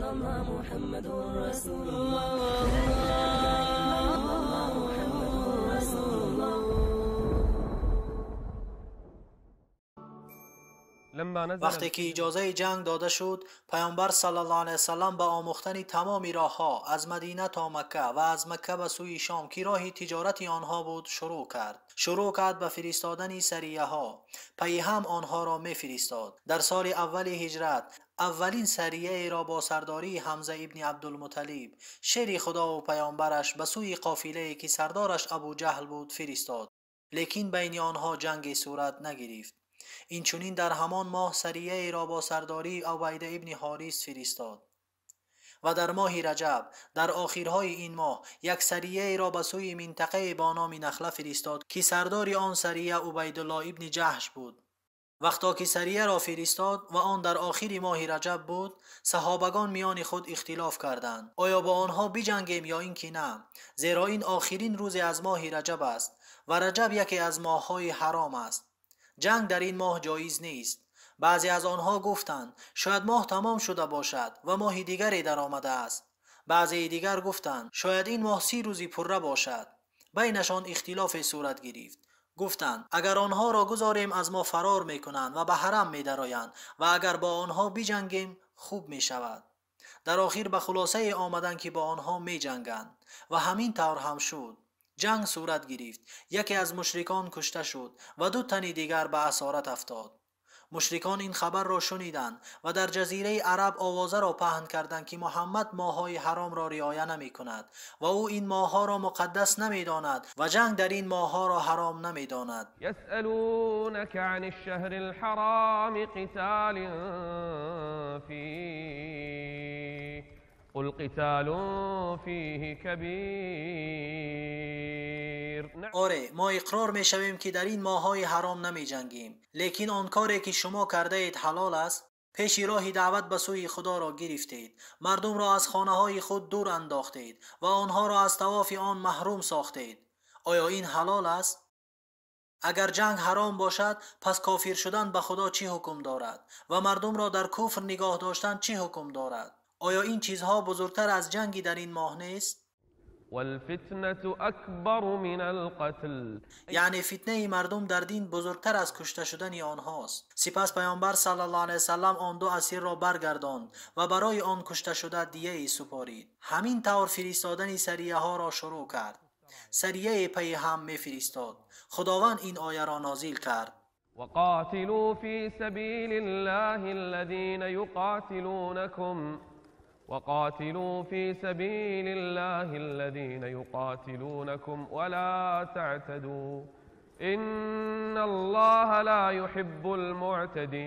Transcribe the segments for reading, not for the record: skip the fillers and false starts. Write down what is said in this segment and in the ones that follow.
إلا الله محمد رسول الله لا إله إلا الله محمد رسول الله. وقتی که اجازه جنگ داده شد، پیامبر صلی الله علیه وسلم به آموختن تمام راه‌ها از مدینه تا مکه و از مکه به سوی شام که راه تجارت آنها بود شروع کرد. شروع کرد به فرستادن سریه ها. پی هم آنها را می فرستاد. در سال اول هجرت اولین سریه را با سرداری حمزه ابن عبدالمطلب شیر خدا و پیامبرش به سوی قافله که سردارش ابو جهل بود فرستاد. لیکن بین آنها جنگ صورت نگرفت. این چنین در همان ماه سریه را با سرداری عبیده ابن حارث فرستاد و در ماه رجب در آخرهای این ماه یک سریه را به سوی منطقه با نام نخله فرستاد که سردار آن سریه عبیدالله ابن جحش بود. وقتا که سریه را فرستاد و آن در آخر ماه رجب بود، صحابگان میان خود اختلاف کردند آیا با آنها بجنگیم یا اینکه نه، زیرا این آخرین روز از ماه رجب است و رجب یکی از ماه‌های حرام است. جنگ در این ماه جایز نیست. بعضی از آنها گفتند شاید ماه تمام شده باشد و ماه دیگری در آمده است. بعضی دیگر گفتند شاید این ماه 30 روزی پره باشد. بینشان اختلاف صورت گرفت. گفتند اگر آنها را گذاریم از ما فرار میکنند و به حرم میدرآیند و اگر با آنها بجنگیم خوب میشود. در آخر به خلاصه آمدند که با آنها میجنگند و همین طور هم شد. جنگ صورت گرفت. یکی از مشرکان کشته شد و 2 تن دیگر به اسارت افتاد. مشرکان این خبر را شنیدند و در جزیره عرب آوازه را پهن کردند که محمد ماه‌های حرام را رعایت نمی کند و او این ماه‌ها را مقدس نمی داند و جنگ در این ماه‌ها را حرام نمی داند. یسألونک عن الشهر الحرام قتال فیه قل قتال فیه کبیر. آره، ما اقرار می شویم که در این ماه‌های حرام نمی جنگیم، لیکن آن کاری که شما کرده اید حلال است. پیش راه دعوت به سوی خدا را گرفتید، مردم را از خانه های خود دور انداختید و آنها را از طواف آن محروم ساختید. آیا این حلال است؟ اگر جنگ حرام باشد پس کافر شدن به خدا چه حکم دارد و مردم را در کفر نگاه داشتن چه حکم دارد؟ آیا این چیزها بزرگتر از جنگی در این ماه نیست؟ والفتنة اکبر من القتل. یعنی فتنه مردم در دین بزرگتر از کشته شدن آنهاست. سپس پیامبر صلی الله علیه وسلم آن 2 اسیر را برگرداند و برای آن کشته شده دیه سپارید. همین طور فرستادن سریه ها را شروع کرد. سریه پی هم می فرستاد. خداوند این آیه را نازل کرد: وقاتلوا فی سبیل الله الذین یقاتلونکم وقاتلوا في سبيل الله الذين يقاتلونكم ولا تعتدوا إن الله لا يحب المعتدين.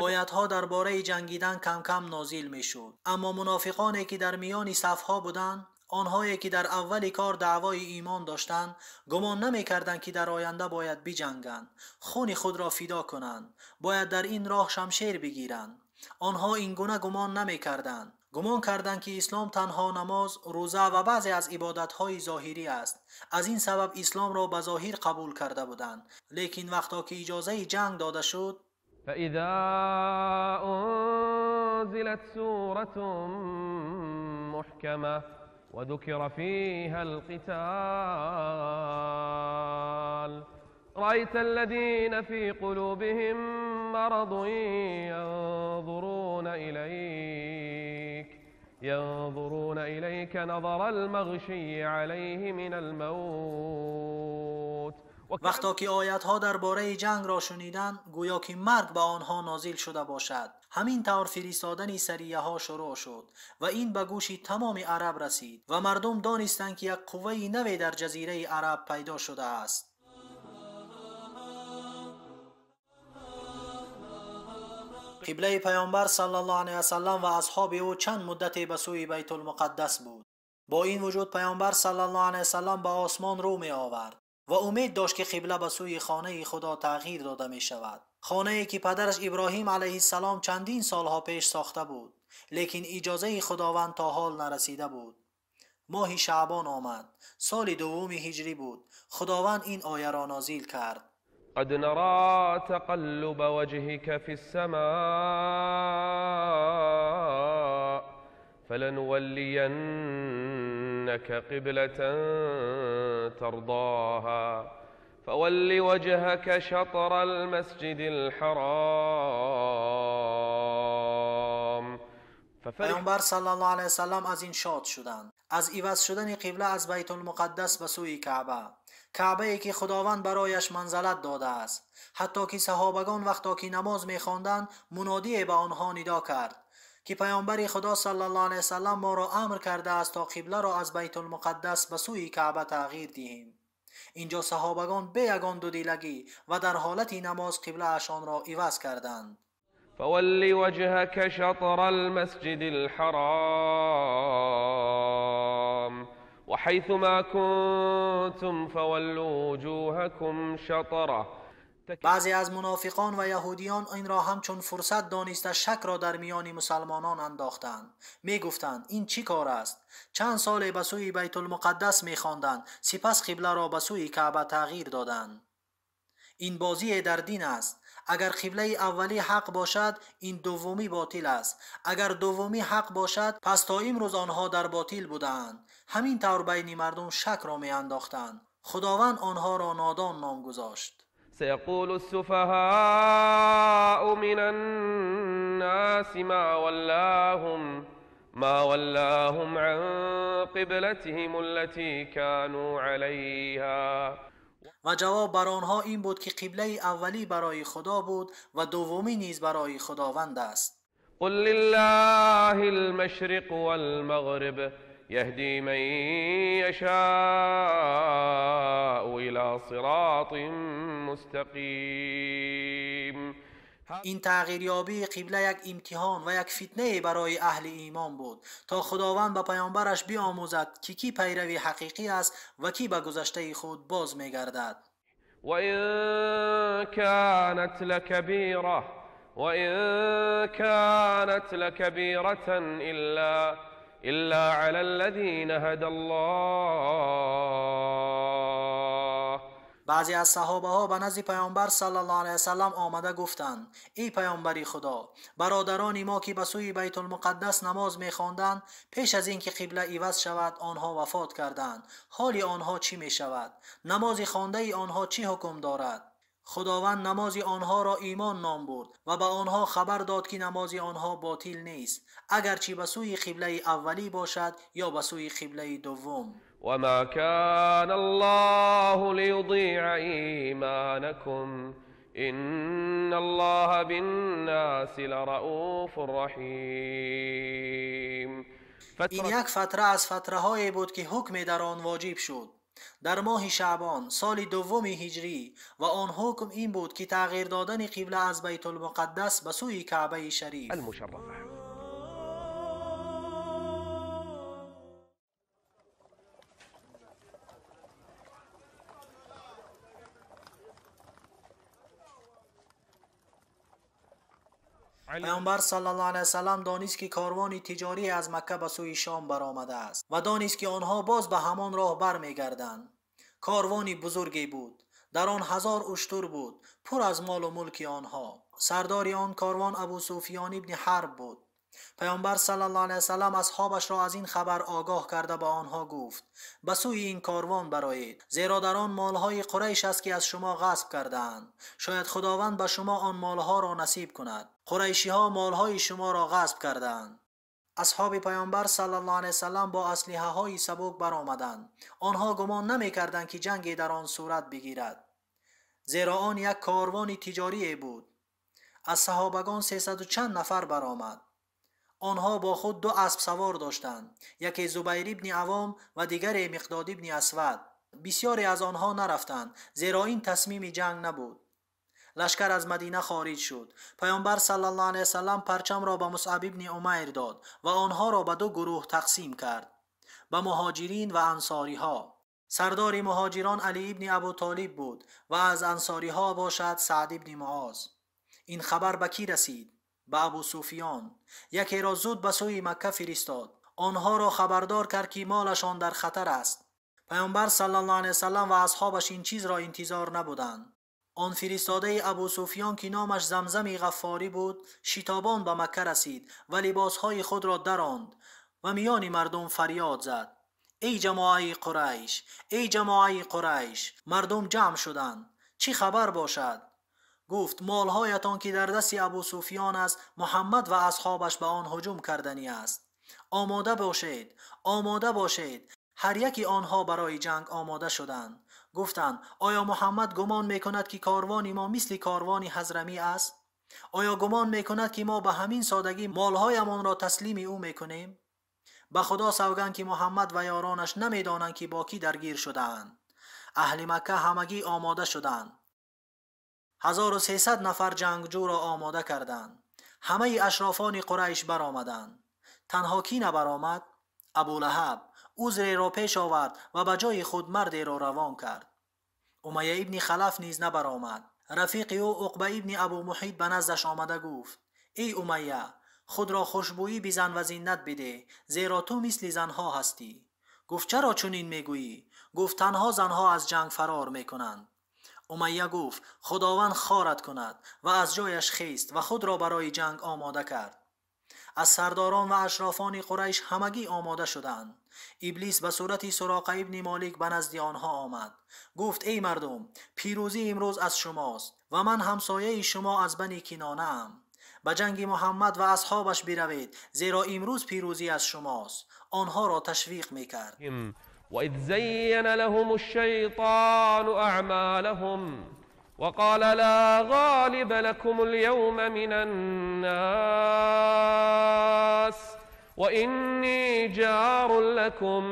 آیت‌ها درباره جنگیدن کم کم نازل می‌شد، اما منافقانی که در میان صف‌ها بودند، آنهایی که در اول کار دعوای ایمان داشتند، گمان نمی‌کردند که در آینده باید بجنگند، خون خود را فدا کنند، باید در این راه شمشیر بگیرند. آنها این گونه گمان نمی‌کردند. گمان کردند که اسلام تنها نماز، روزه و بعضی از عبادت‌های ظاهری است. از این سبب اسلام را به ظاهر قبول کرده بودند. لیکن وقتا که اجازه جنگ داده شد، فإذا أنزلت سورة محكمة وذكر فيها القتال رأيت الذين في قلوبهم مرض ينظرون إليك نظر المغشي عليه من الموت. وقتا که آیت‌ها درباره جنگ را شنیدند، گویا که مرگ به آنها نازل شده باشد. همین طور فرستادن سریه ها شروع شد و این به گوش تمام عرب رسید و مردم دانستند که یک قوه نوی در جزیره عرب پیدا شده است. قبله پیامبر صلی الله علیه و سلم و اصحاب او چند مدتی به سوی بیت المقدس بود. با این وجود پیامبر صلی الله علیه و سلم به آسمان رو می آورد و امید داشت که قبله به سوی خانه خدا تغییر داده می شود. خانه ای که پدرش ابراهیم علیه السلام چندین سالها پیش ساخته بود، لیکن اجازه خداوند تا حال نرسیده بود. ماه شعبان آمد، سال دوم هجری بود. خداوند این آیه را نازل کرد: قد نرى تقلب وجهك في السماء فلنولينك قبلة ترضاها فول وجهك شطر المسجد الحرام. پیامبر صلی الله علیه وسلم از این شاد شدند، از عوض شدن قبله از بیت المقدس به سوی کعبه، کعبه ای که خداوند برایش منزلت داده است. حتی که صحابگان وقتا که نماز می‌خواندند منادی به آنها ندا کرد که پیامبر خدا صلی الله علیه وسلم ما را امر کرده است تا قبله را از بیت المقدس به سوی کعبه تغییر دهیم. اینجا صحابگان به یگان دودیلگی و در حالت نماز قبله اشان را عوض کردند. فول وجهك شطر المسجد الحرام وحيثما كنتم فولوا وجوهكم شطره. بعضی از منافقان و یهودیان این را همچون فرصت دانسته شک را در میان مسلمانان انداختند. می گفتند این چی کار است؟ چند سال به سوی بیت المقدس می خواندند، سپس قبله را به سوی کعبه تغییر دادند. این بازی در دین است. اگر قبله اولی حق باشد این دومی باطل است، اگر دومی حق باشد پس تا امروز آنها در باطل بودند. همین طور بین مردم شک را می انداختند. خداوند آنها را نادان نام گذاشت. سيقول السفهاء من الناس ما ولاهم عن قبلتهم التي كانوا عليها. و جواب بر آنها این بود که قبله اولی برای خدا بود و دومی نیز برای خداوند است. قل لله المشرق والمغرب يهدي من يشاء إلى صراط مستقيم. این تغییریابی قبله یک امتحان و یک فتنه برای اهل ایمان بود تا خداوند به پیامبرش بیاموزد که کی پیروی حقیقی است و کی به گذشته خود باز میگردد. وإن كانت لكبيرة إلا على الذين هدى الله. بعضی از صحابه ها به نزد پیامبر صلی الله علیه وسلم آمده گفتند ای پیامبر خدا، برادران ما که به سوی بیت المقدس نماز می‌خواندند پیش از اینکه قبله عوض شود آنها وفات کردند، حال آنها چی می‌شود؟ نماز خوانده آنها چی حکم دارد؟ خداوند نماز آنها را ایمان نام برد و به آنها خبر داد که نماز آنها باطل نیست، اگرچه به سوی قبله اولی باشد یا به سوی قبله دوم. وما كان الله ليضيع إيمانكم إن الله بالناس لرؤوف رحيم. این یک فتره از فتره های بود که حکم در آن واجب شد در ماه شعبان سال دوم هجری، و آن حکم این بود که تغییر دادن قبله از بیت المقدس به سوی کعبه شریف المشرفه. پیامبر صلی الله علیه وسلم دانست که کاروان تجاری از مکه به سوی شام برآمده است و دانست که آنها باز به همان راه برمیگردند. کاروانی بزرگی بود، در آن 1000 اشتر بود، پر از مال و ملک آنها. سردار آن کاروان ابو سفیان ابن حرب بود. پیامبر صلی الله علیه وسلم اصحابش را از این خبر آگاه کرده به آنها گفت به سوی این کاروان برایید، زیرا در آن مالهای قریش است که از شما غصب کرده‌اند، شاید خداوند به شما آن مالها را نصیب کند. قریشی ها مالهای شما را غصب کرده‌اند. اصحاب پیامبر صلی الله علیه وسلم با اسلحه های سبک برآمدند. آنها گمان نمی‌کردند که جنگی در آن صورت بگیرد، زیرا آن یک کاروان تجاری بود. از صحابگان 300 و چند نفر برآمد. آنها با خود 2 اسب سوار داشتند، یکی زبیر ابن عوام و دیگر مقداد ابن اسود. بسیاری از آنها نرفتند، زیرا این تصمیم جنگ نبود. لشکر از مدینه خارج شد. پیامبر صلی الله علیه وسلم پرچم را به مصعب ابن عمیر داد و آنها را به 2 گروه تقسیم کرد، به مهاجرین و انصاری ها. سردار مهاجران علی ابن ابو طالب بود و از انصاری ها باشد سعد ابن معاذ. این خبر به کی رسید؟ به ابو سفیان. یکی را زود به سوی مکه فرستاد. آنها را خبردار کرد که مالشان در خطر است. پیامبر صلی الله علیه وسلم و اصحابش این چیز را انتظار نبودند. Он фиристодаи Абу Суфьян, ки номаш Замзами Ғаффорӣ буд, шитобон ба Макка расид ва либосҳои худро даронд ва миёни мардум фарёд зад: эй ҷамоаи Қурайш, эй ҷамоаи Қурайш! Мардум ҷамъ шуданд. Чӣ хабар бошад? Гуфт: молҳоятон, ки дар дасти Абу Суфьян аст, Муҳаммад ва асҳобаш ба он ҳуҷум карданӣ аст. Омода бошед, омода бошед. Ҳар яки онҳо барои ҷанг омода шуданд. Гуфтанд: оё Муҳаммад гумон мекунад, ки корвони мо мисли корвони Ҳазрамӣ аст? Оё гумон мекунад, ки мо ба ҳамин содагӣ молҳоямонро таслими ӯ мекунем? Ба Худо савганд, ки Муҳаммад ва ёронаш намедонанд, ки бо кӣ даргир шудаанд. Аҳли Макка ҳамагӣ омода шуданд. 1300 нафар ҷангҷӯро омода карданд. Ҳамаи ашрофони Қурайш баромаданд. Танҳо кӣ набаромад? Абулаҳаб узреро пеш овард ва ба ҷои худ мардеро равон кард. Умайя ибни Халаф низ набаромад. Рафиқи ӯ Уқба ибни Абу Муҳит ба наздаш омада гуфт: эй Умайя, худро хушбӯӣ бизан ва зиннат бидеҳ, зеро ту мисли занҳо ҳастӣ. Гуфт: чаро чунин мегӯӣ? Гуфт: танҳо занҳо аз ҷанг фарор мекунанд. Умайя гуфт: Худованд хорат кунад, ва аз ҷояш хест ва худро барои ҷанг омода кард. Аз сардорон ва ашрофони Қурайш ҳамагӣ омода шуданд. Иблис ба сурати Суроқа ибни Молик ба назди онҳо омад. Гуфт: эй мардум, пирӯзӣ имрӯз аз шумост ва ман ҳамсояи шумо аз бани Кинонаам. Ба ҷанги Муҳаммад ва асҳобаш биравед, зеро имрӯз пирӯзӣ аз шумост. Онҳоро ташвиқ мекард. وإذ زين لهم الشيطان أعمالهم وقال لا غالب لكم اليوم من الناس وإني جار لكم.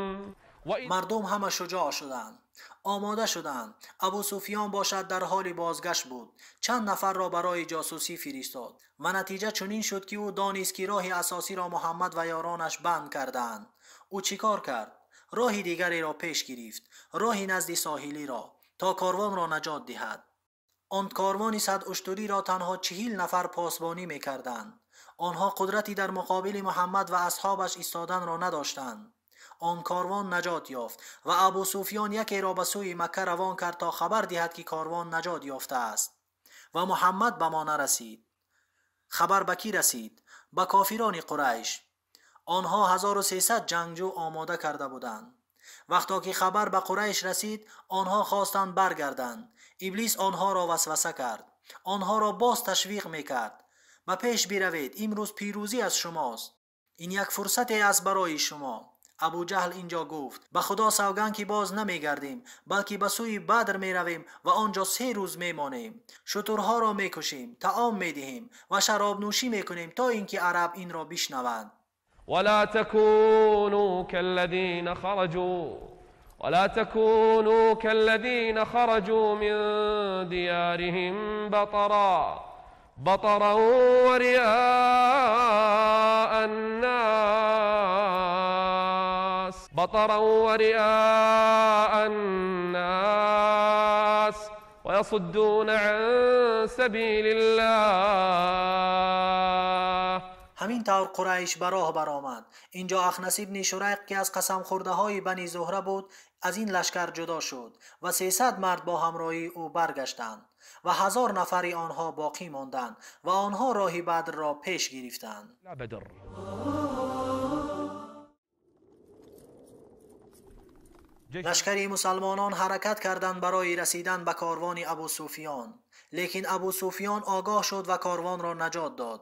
مردم همه شجاع شدند، آماده شدند. ابو سفیان باشد در حال بازگشت بود. چند نفر را برای جاسوسی فرستاد و نتیجه چنین شد که او دانست که راه اساسی را محمد و یارانش بند کردند. او چیکار کرد؟ راه دیگری را پیش گرفت، راهی نزد ساحلی را، تا کاروان را نجات دهد. آن کاروان 100 اشتری را تنها 40 نفر پاسبانی میکردند. آنها قدرتی در مقابل محمد و اصحابش ایستادن را نداشتند. آن کاروان نجات یافت و ابو سفیان یکی را به سوی مکه روان کرد تا خبر دهد که کاروان نجات یافته است و محمد به ما نرسید. خبر به کی رسید؟ به کافران قریش. آنها 1300 جنگجو آماده کرده بودند. وقتا که خبر به قریش رسید، آنها خواستند برگردند. ابلیس آنها را وسوسه کرد. آنها را باز تشویق میکرد: به پیش بروید، امروز پیروزی از شماست. این یک فرصت است برای شما. ابو جهل اینجا گفت: به خدا سوگند که باز نمیگردیم، بلکه به سوی بدر میرویم و آنجا 3 روز میمانیم. شترها را میکشیم، طعام میدهیم و شراب نوشی میکنیم تا اینکه عرب این را بشنوند. ولا تكونوا كالذين خرجوا من ديارهم بطرا ورئاء الناس ويصدون عن سبيل الله. همین طور قریش به راه برآمد. اینجا اخنس ابن شریق که از قسم خورده های بنی زهره بود، از این لشکر جدا شد و 300 مرد با همراهی او برگشتند و 1000 نفری آنها باقی ماندند و آنها راه بدر را پیش گرفتند. لشکر مسلمانان حرکت کردند برای رسیدن به کاروان ابو سفیان، لیکن ابو سفیان آگاه شد و کاروان را نجات داد.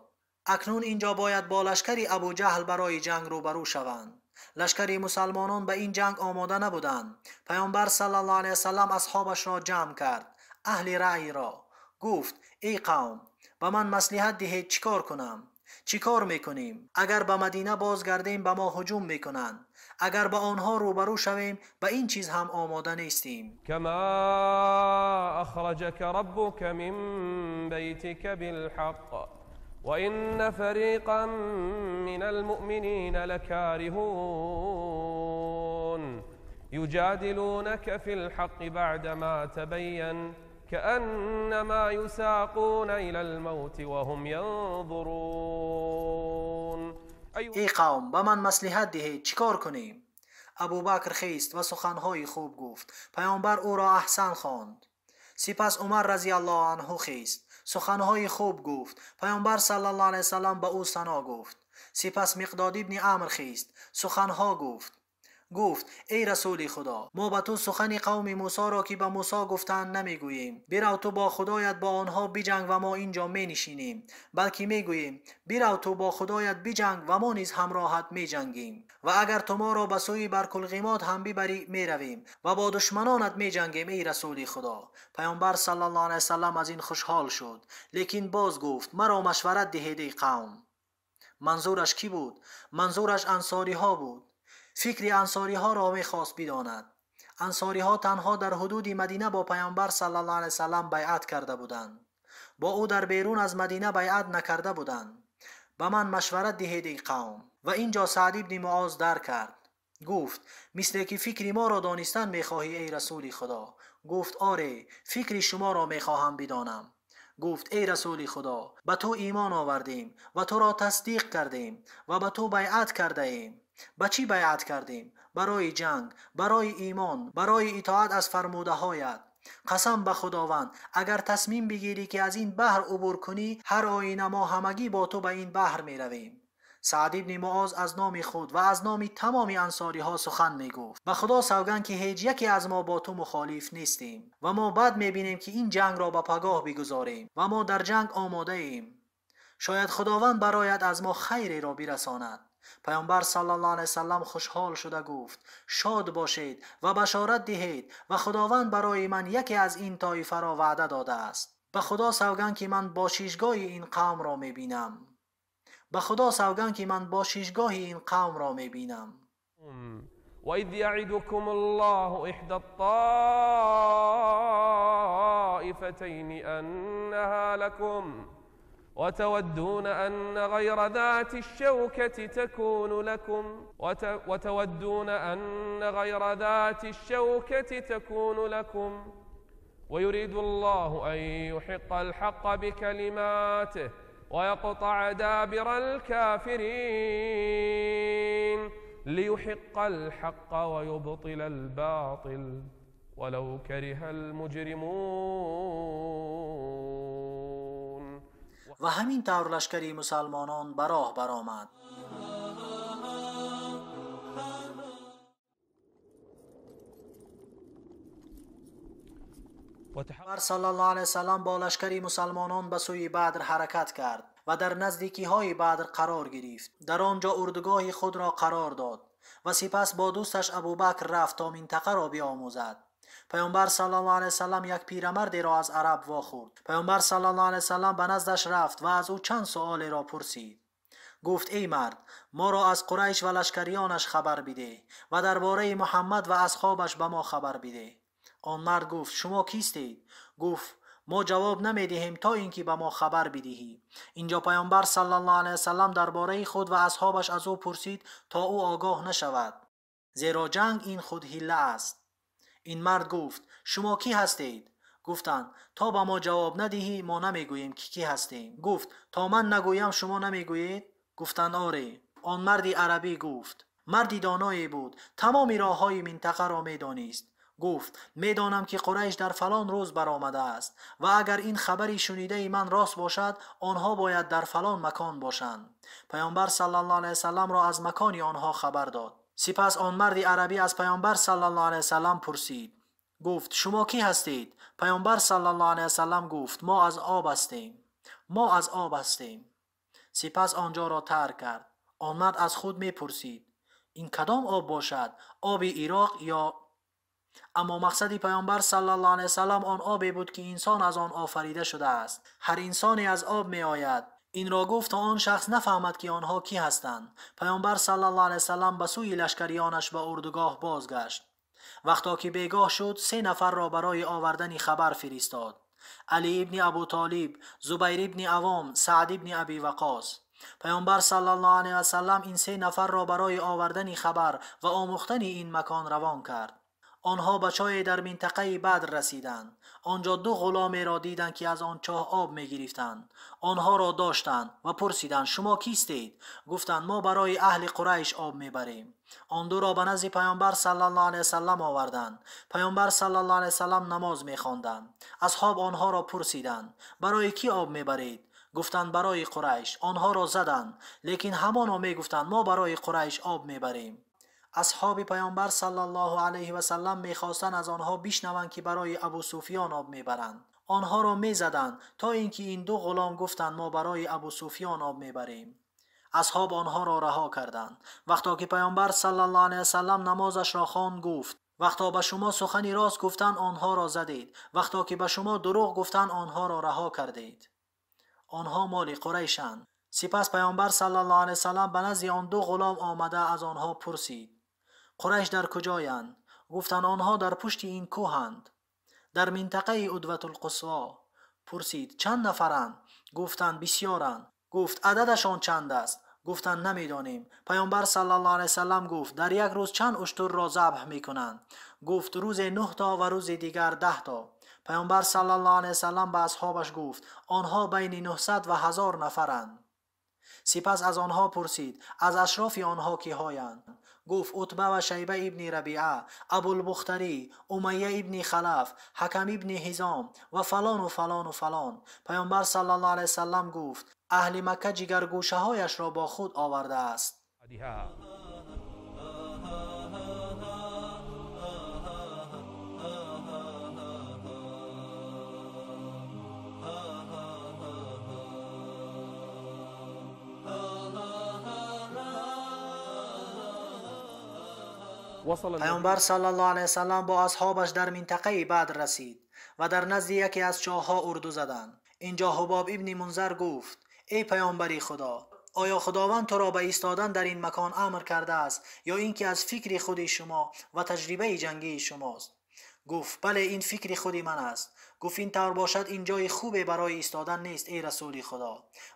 اکنون اینجا باید با لشکر ابو جهل برای جنگ روبرو شوند. لشکر مسلمانان به این جنگ آماده نبودند. پیامبر صلی الله علیه وسلم اصحابش را جمع کرد، اهل رأی را. گفت: ای قوم، به من مصلحت دهید چیکار کنم؟ چیکار میکنیم؟ اگر به مدینه بازگردیم به ما هجوم میکنند. اگر به آنها روبرو شویم به این چیز هم آماده نیستیم. کما اخرجک ربک من بیتک بالحق وإن فريقا من المؤمنين لكارهون يجادلونك في الحق بعدما تبين كأنما يساقون إلى الموت وهم ينظرون. ای قوم، به من مصلحت دهید چیکار کنیم؟ ابوبکر خیست و سخنهای خوب گفت. پیامبر او را احسن خواند. Сипас Умар разияллоҳу анҳу хест, суханҳои хуб гуфт. Паёмбар саллаллоҳу алайҳи васаллам ба ӯ сано гуфт. Сипас Миқдод ибни Амр хест, суханҳо гуфт. Гуфт: эй расули Худо, мо ба ту сухани қавми Мусоро ки ба Мусо гуфтанд намегӯем. Бирав ту бо Худоят бо онҳо биҷанг ва мо инҷо менишинем. Балки мегӯем: бирав ту бо Худоят биҷанг ва мо низ ҳамроҳат меҷангем. Ва агар ту моро ба сӯи Баркулғимод ҳам бибарӣ, меравем ва бо душманонат меҷангем, эй расули Худо. Паёмбар саллаллоҳу алайҳи васаллам аз ин хушҳол шуд, лекин боз гуфт: маро машварат диҳед, эй қавм. Манзураш кӣ буд? Манзураш ансориҳо буд. Фикри ансориҳоро мехост бидонад. Ансориҳо танҳо дар ҳудуди Мадина бо паёмбар саллаллоҳу алайҳи васаллам байъат карда буданд. Бо ӯ дар берун аз Мадина байъат накарда буданд. Ба ман машварат диҳед, эй қавм. Ва инҷо Саъд ибни Муоз дар кард. Гуфт: мисле ки фикри моро донистан мехоҳӣ, эй расули Худо. Гуфт: оре, фикри шуморо мехоҳам бидонам. Гуфт: эй расули Худо, ба ту имон овардем ва туро тасдиқ кардем ва ба ту байъат кардаем. Ба чӣ байъат кардем? Барои ҷанг, барои имон, барои итоат аз фармудаҳоят. Қасам ба Худованд, агар тасмим бигирӣ ки аз ин баҳр убур кунӣ, ҳар оина мо ҳамагӣ бо ту ба ин баҳр меравем. Саъд ибни Муоз аз номи худ ва аз номи тамоми ансориҳо сухан мегуфт. Ба Худо савганд ки ҳеҷ яке аз мо бо ту мухолиф нестем ва мо бад мебинем ки ин ҷангро ба пагоҳ бигузорем ва мо дар ҷанг омодаем. Шояд Худованд барояд аз мо хайреро бирасонад. Паёмбар саллаллоҳу алайҳи васаллам хушҳол шуда гуфт: шод бошед ва башорат диҳед ва Худованд барои ман яке аз ин тоифаро ваъда додааст. Ба Худо савганд ки ман бошишгоҳи ин қавмро мебинам. Ба Худо савганд ки ман бошишгоҳи ин қавмро мебинам. وإذ يعدكم الله إحدى الطائفتين أنها لكم وتودون أن غير ذات الشوكة تكون لكم وتودون أن غير ذات الشوكة تكون لكم ويريد الله أن يحق الحق بكلماته ويقطع دابر الكافرين ليحق الحق ويبطل الباطل ولو كره المجرمون. و همین طور لشکری مسلمانان به راه برآمد. پیامبر صلی الله علیه وسلم با لشکری مسلمانان به سوی بدر حرکت کرد و در نزدیکی های بدر قرار گرفت. در آنجا اردوگاه خود را قرار داد و سپس با دوستش ابوبکر رفت تا منطقه را بیاموزد. پیامبر صلی الله علیه وسلم یک پیرمردی را از عرب واخورد. پیامبر صلی الله علیه وسلم به نزدش رفت و از او چند سؤال را پرسید. گفت: ای مرد، ما را از قریش و لشکریانش خبر بده و درباره محمد و اصحابش به ما خبر بده. آن مرد گفت: شما کیستید؟ گفت: ما جواب نمیدهیم تا اینکه به ما خبر بدهی. اینجا پیامبر صلی الله علیه وسلم درباره خود و اصحابش از او پرسید تا او آگاه نشود، زیرا جنگ این خود حیله است. این مرد گفت: شما کی هستید؟ گفتند: تا به ما جواب ندهی ما نمیگوییم که کی هستیم. گفت: تا من نگویم شما نمیگویید؟ گفتند: آره. آن مردی عربی گفت، مردی دانایی بود، تمام راههای منطقه را میدانست. گفت: میدانم که قریش در فلان روز برآمده است و اگر این خبری شنیده من راست باشد آنها باید در فلان مکان باشند. پیامبر صلی الله علیه وسلم را از مکان آنها خبر داد. سپس آن مرد عربی از پیامبر صلی الله علیه وسلم پرسید. گفت: شما کی هستید؟ پیامبر صلی الله علیه وسلم گفت: ما از آب هستیم. ما از آب هستیم. سپس آنجا را ترک کرد. آن مرد از خود میپرسید: این کدام آب باشد؟ آب عراق یا؟ اما مقصد پیامبر صلی الله علیه وسلم آن آبی بود که انسان از آن آفریده شده است. هر انسانی از آب می آید. این را گفت تا آن شخص نفهمد که آنها کی هستند. پیامبر صلی الله علیه وسلم به سوی لشکریانش به اردوگاه بازگشت. وقتا که بیگاه شد، 3 نفر را برای آوردن خبر فرستاد: علی ابن ابو طالب، زبیر ابن عوام، سعد ابن ابی وقاص. پیامبر صلی الله علیه وسلم این 3 نفر را برای آوردن خبر و آموختن این مکان روان کرد. Онҳо ба чоҳе дар минтақаи Бадр расиданд. Он ҷо ду ғуломеро диданд, ки аз он чоҳ об мегирифтанд. Онҳоро доштанд ва пурсиданд: шумо кистед? Гуфтанд: мо барои аҳли Қурайш об мебарем. Он дуро ба назди Паёмбар саллаллоҳу алайҳи васаллам оварданд. Паёмбар саллаллоҳу алайҳи васаллам намоз мехонданд. Асҳоб онҳоро пурсиданд: барои кӣ об мебаред? Гуфтанд: барои Қурайш. Онҳоро заданд, лекин ҳамоно мегуфтанд: мо барои Қурайш об мебарем. Асҳоби Паёмбар саллаллоҳу алайҳи васаллам мехостанд аз онҳо бишнаванд, ки барои Абу Суфён об мебаранд. Онҳоро мезаданд, то ин ки ин ду ғулом гуфтанд: мо барои Абу Суфён об мебарем. Асҳоб онҳоро раҳо карданд. Вақто ки Паёмбар саллаллоҳу алайҳи васаллам намозашро хонд, гуфт: вақто ба шумо сухани рост гуфтанд, онҳоро задед. Вақто ки ба шумо дурӯғ гуфтанд, онҳоро раҳо кардед. Онҳо моли Қурайшанд. Сипас Паёмбар саллаллоҳу алайҳи васаллам ба назди он ду ғулом омада аз онҳо пурсид: Қурайш дар куҷоянд? Гуфтанд: онҳо дар пушти ин кӯҳанд, дар минтақаи Удватулқусво. Пурсид: чанд нафаранд? Гуфтанд: бисёранд. Гуфт: ададашон чанд аст? Гуфтанд: намедонем. Паёмбар саллаллоҳу алайҳи васаллам гуфт: дар як рӯз чанд уштурро забҳ мекунанд? Гуфт: рӯзе 9 то ва рӯзи дигар 10 то. Паёмбар саллаллоҳу алайҳи васаллам ба асҳобаш гуфт: онҳо байни 900 ва 1000 нафаранд. Сипас аз онҳо пурсид: аз ашрофи онҳо киҳоянд? Гуфт: Утба ва Шайба ибни Рабиа, Абулбухтарӣ, Умайя ибни Халаф, Ҳакам ибни Ҳизом ва фалону фалону фалон. Паёмбар саллаллоҳу алайҳи васаллам гуфт: аҳли Макка ҷигаргӯшаҳояшро бо худ овардааст. Паёмбар саллаллоҳу алайҳи васаллам бо асҳобаш дар минтақаи Бадр расид ва дар назди яке аз чоҳҳо урду заданд. Инҷо Ҳубоб ибни Мунзар гуфт: эй паёмбари Худо, оё Худованд туро ба истодан дар ин макон амр кардааст ё ин ки аз фикри худи шумо ва таҷрибаи ҷангии шумост? Гуфт: бале, ин фикри худи ман аст. Гуфт: ин тавр бошад, ин ҷои хубе барои истодан нест, эй расули Худо.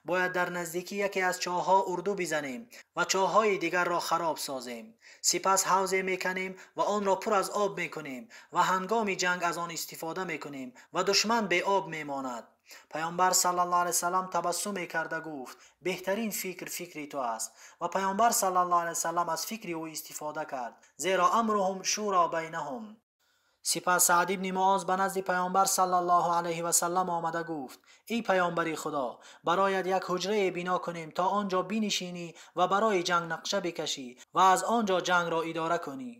Бояд дар наздикӣ яке аз чоҳҳо урду бизанем ва чоҳҳои дигарро хароб созем. Сипас ҳавзе меканем ва онро пур аз об мекунем ва ҳангоми ҷанг аз он истифода мекунем ва душман беоб мемонад. Паёмбар саллаллоҳу алайҳи васаллам табассуме карда гуфт: беҳтарин фикр фикри ту аст. Ва Паёмбар саллаллоҳу алайҳи васаллам аз фикри ӯ истифода кард, зеро амруҳум шуро байнаҳум. Сипас Саъд ибни Муоз ба назди Паёмбар саллаллоҳу алайҳи васаллам омада гуфт: эй паёмбари Худо, барояд як ҳуҷрае бино кунем то он ҷо бинишинӣ ва барои ҷанг нақша бикашӣ ва аз он ҷо ҷангро идора кунӣ.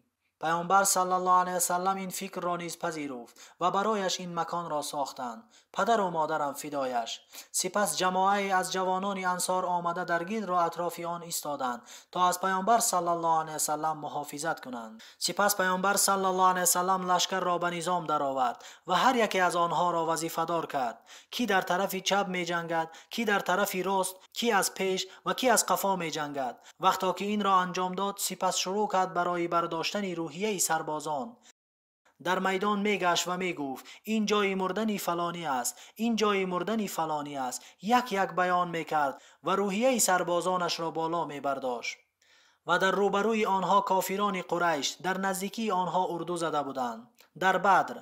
Паёмбар саллаллоҳу алайҳи васаллам ин фикрро низ пазируфт ва барояш ин маконро сохтанд. Падару модарам фидояш. Сипас ҷамоае аз ҷавонони ансор омада дар гирду атрофи он истоданд то аз Паёмбар саллаллоҳу алайҳи васаллам муҳофизат кунанд. Сипас Паёмбар саллаллоҳу алайҳи васаллам лашкарро ба низом даровард ва ҳар яке аз онҳоро вазифадор кард: кӣ дар тарафи чап меҷангад, кӣ дар тарафи рост, кӣ аз пеш ва кӣ аз қафо меҷангад. Вақто ки инро анҷом дод, сипас шурӯъ кард барои бардоштани рӯҳияи сарбозон. Дар майдон мегашт ва мегуфт: ин ҷои мурдани фалонӣ аст, ин ҷои мурдани фалонӣ аст. Як як баён мекард ва рӯҳияи сарбозонашро боло мебардошт. Ва дар рӯбарӯи онҳо кофирони Қурайш дар наздикии онҳо урду зада буданд дар Бадр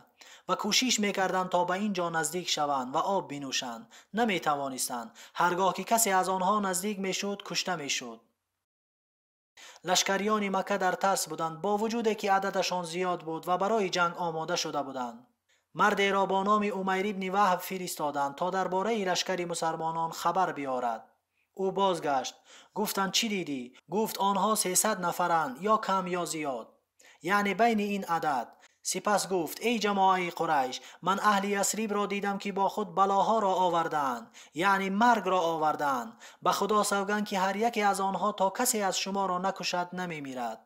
ва кӯшиш мекарданд то ба ин ҷо наздик шаванд ва об бинӯшанд. Наметавонистанд. Ҳаргоҳ ки касе аз онҳо наздик мешуд, кушта мешуд. Лашкариёни Макка дар тарс буданд, бо вуҷуде ки ададашон зиёд буд ва барои ҷанг омода шуда буданд. Мардеро бо номи Умайр ибни Ваҳб фиристоданд то дар бораи лашкари мусалмонон хабар биёрад. Ӯ бозгашт. Гуфтанд: чӣ дидӣ? Гуфт: онҳо 300 нафаранд, ё кам ё зиёд, яъне байни ин адад. Сипас гуфт: эй ҷамоаи Қурайш, ман аҳли Ясрибро дидам ки бо худ балоҳоро овардаанд, яъне маргро овардаанд. Ба Худо савганд ки ҳар яке аз онҳо то касе аз шуморо накушад намемирад.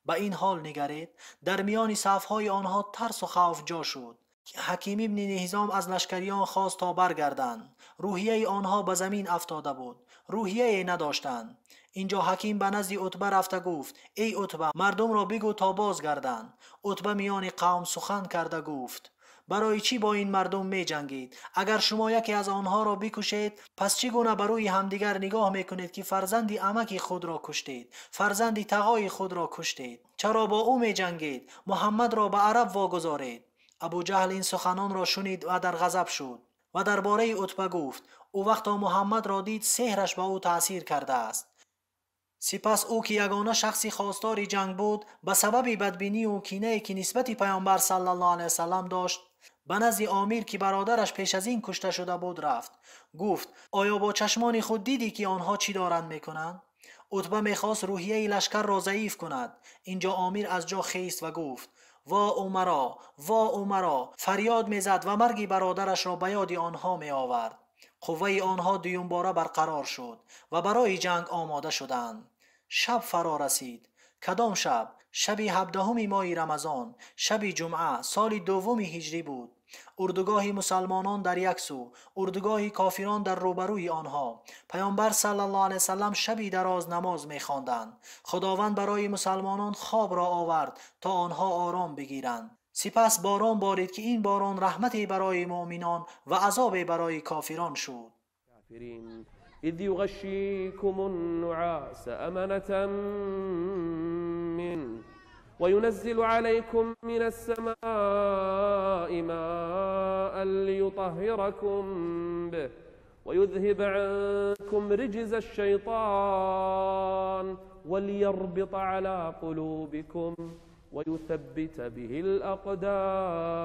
Ба ин ҳол нигаред, дар миёни сафҳои онҳо тарсу хавф ҷо шуд. Ҳаким ибни Ҳизом аз лашкариён хост то баргарданд. Рӯҳияи онҳо ба замин афтода буд, рӯҳияе надоштанд. Инҷо Ҳаким ба назди Утба рафта гуфт: эй Утба, мардумро бигӯ то бозгарданд. Утба миёни қавм сухан карда гуфт: Барои чӣ бо ин мардум меҷангед? Агар шумо яке аз онҳоро бикушед, пас чӣ гуна ба рӯи ҳамдигар нигоҳ мекунед ки фарзанди амаки худро куштед, фарзанди тағои худро куштед? Чаро бо ӯ меҷангед? Муҳаммадро ба араб вогузоред. Абуҷаҳл ин суханонро шунид ва дар ғазаб шуд ва дар бораи Утба гуфт: ӯ вақто Муҳаммадро дид, сеҳраш ба ӯ таъсир кардааст. Сипас ӯ ки ягона шахси хостори ҷанг буд, ба сабаби бадбинию кинае ки нисбати паёмбар саллаллоҳу алайҳи васаллам дошт, ба назди Омир ки бародараш пеш аз ин кушта шуда буд рафт. Гуфт: оё бо чашмони худ дидӣ ки онҳо чӣ доранд мекунанд? Утба мехост рӯҳияи лашкарро заиф кунад. Инҷо Омир аз ҷо хест ва гуфт: во умаро, во умаро! Фарёд мезад ва марги бародарашро ба ёди онҳо меовард. Қувваи онҳо дуюмбора барқарор шуд ва барои ҷанг омода шуданд. Шаб фаро расид. Кадом шаб? Шаби 17 моҳи Рамазон, шаби ҷумъа, соли дуввуми ҳиҷрӣ буд. Урдугоҳи мусалмонон дар як сӯ, урдугоҳи кофирон дар рӯбарӯи онҳо. Паёмбар саллаллоҳу алайҳи васаллам шаби дароз намоз мехонданд. Худованд барои мусалмонон хобро овард то онҳо ором бигиранд. Сипас борон борид ки ин борон раҳмате барои муъминон ва азобе барои кофирон шуд. إذ يغشيكم النعاس أمنة منه وينزل عليكم من السماء ماء ليطهركم به ويذهب عنكم رجز الشيطان وليربط على قلوبكم ويثبت به الأقدام.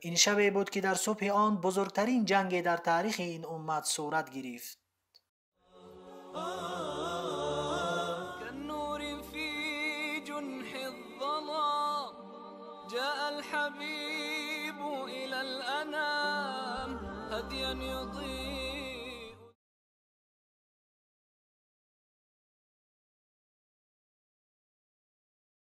ин шабе буд ки дар субҳи он бузургтарин ҷанге дар таърихи ин уммат сурат гирифт. كالنور في جنح الظلام جاء الحبيب إلى الأنام هديا يضيء.